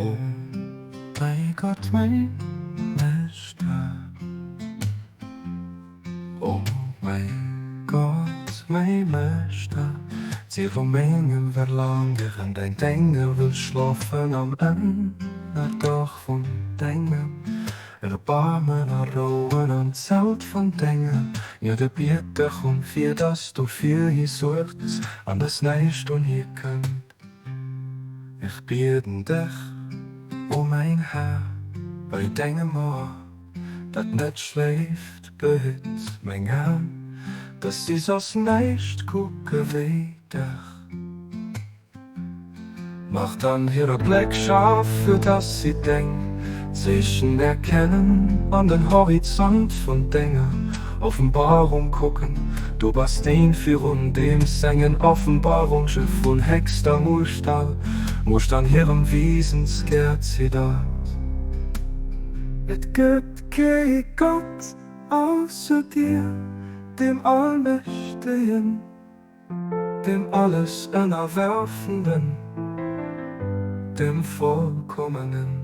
O mäi Gott, mäi Meeschter, O mäi Gott, mäi Meeschter, D'Siel vu mengem Verlaangeren, Däin Dénger wëll schlofen am Ënnerdach vun dengem Erbaarmen a rouen am Zelt vun denger Gnode. Biet dech un, fir dass du fir hie suergs an dass näischt un hie kënnt. Ech bieden dech, o mäin Här, bei dengem Oer, dat net schléift, behütt meng Aen, dass si soss näischt kucke wéi dech. Mach dann hire Bléck scharf, fir dass si deng Zeechen erkennen an den Horizont vun denger Offenbarung kucken. Du bass deen, virun deem sengen Offenbarunge vun héchster Muecht all Muecht an hirem Wiesensgär ziddert. Et gëtt kee Gott ausser dir, dem Allmächtegen. Dem alles Ënnerwerfenden, dem Vollkommenen.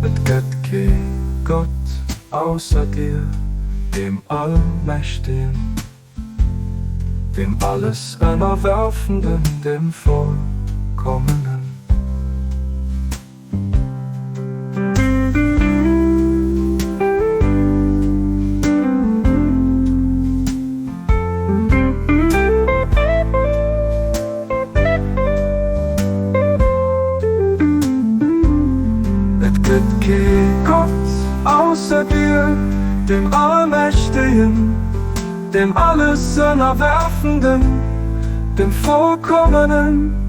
Et gëtt kee Gott ausser dir, dem Allmächtegen. Dem alles Ënnerwerfenden, dem Vollkommenen. Et gëtt kee Gott ausser dir, dem Allmächtegen. Dem alles Ënnerwerfenden, dem Vollkommenen.